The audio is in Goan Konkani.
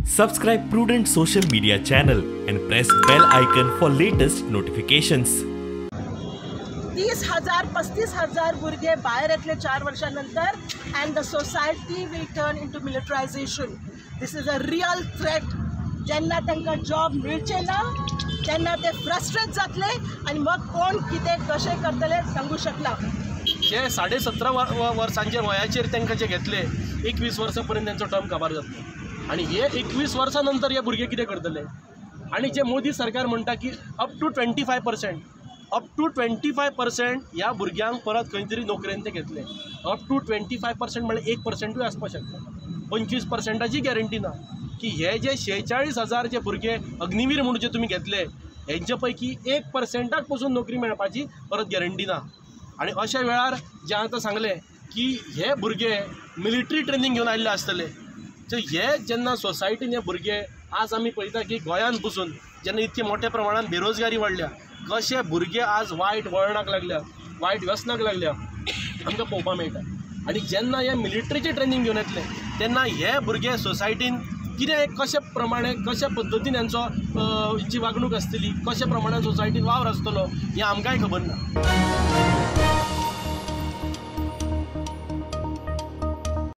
Subscribe Prudent Social Media channel and press bell icon for latest notifications. 30,000 35,000 भुरगे भायर येतले 4 वर्षां नंतर and the society will turn into militarization. This is a real threat. जेन्ना तांकां जॉब मेळचे ना तेन्ना ते फ्रस्ट्रेट जातले आनी मग कोण कितें कशें करतले सांगू शकना. जे 17.5 वर्सांचे वयाचेर तांकां जे घेतले 21 वर्सां पर्यंत तांचो टर्म काबार जातलो आनी हे 21 वर्सां नंतर हे भुरगे कितें करतले. आनी जे मोदी सरकार म्हणटा की अप टू 25%, अप टू 25% ह्या भुरग्यांक परत खंय तरी नोकरेन ते घेतले. अप टू 25% म्हळ्यार 1%ूय आसपाक शकता, 25%ची गॅरंटी ना की हे जे 46,000 जे भुरगे अग्निवीर म्हणून जे तुमी घेतले हेंचे पैकी 1%ाक पसून नोकरी मेळपाची परत गॅरंटी ना. आनी अशा वेळार जे आतां सांगलें की हे भुरगे मिलिटरी ट्रेनींग घेवन आयिल्ले आसतले, सो हे जेन्ना सोसायटीन हे भुरगे आज आमी पळयता की गोंयांत बसून जेन्ना इतके मोठ्या प्रमाणान बेरोजगारी वाडल्या, कशे भुरगे आज वायट वळणाक लागल्या, वायट व्यसनाक लागल्या आमकां पळोवपाक मेळटा. आनी जेन्ना हे मिलिटरीचें ट्रेनींग घेवन येतले तेन्ना हे भुरगे सोसायटीन कितें कशे प्रमाणे कशा पद्दतीन हेंचो जी वागणूक आसतली, कशे प्रमाणे सोसायटीन वावर आसतलो हें आमकांय खबर ना.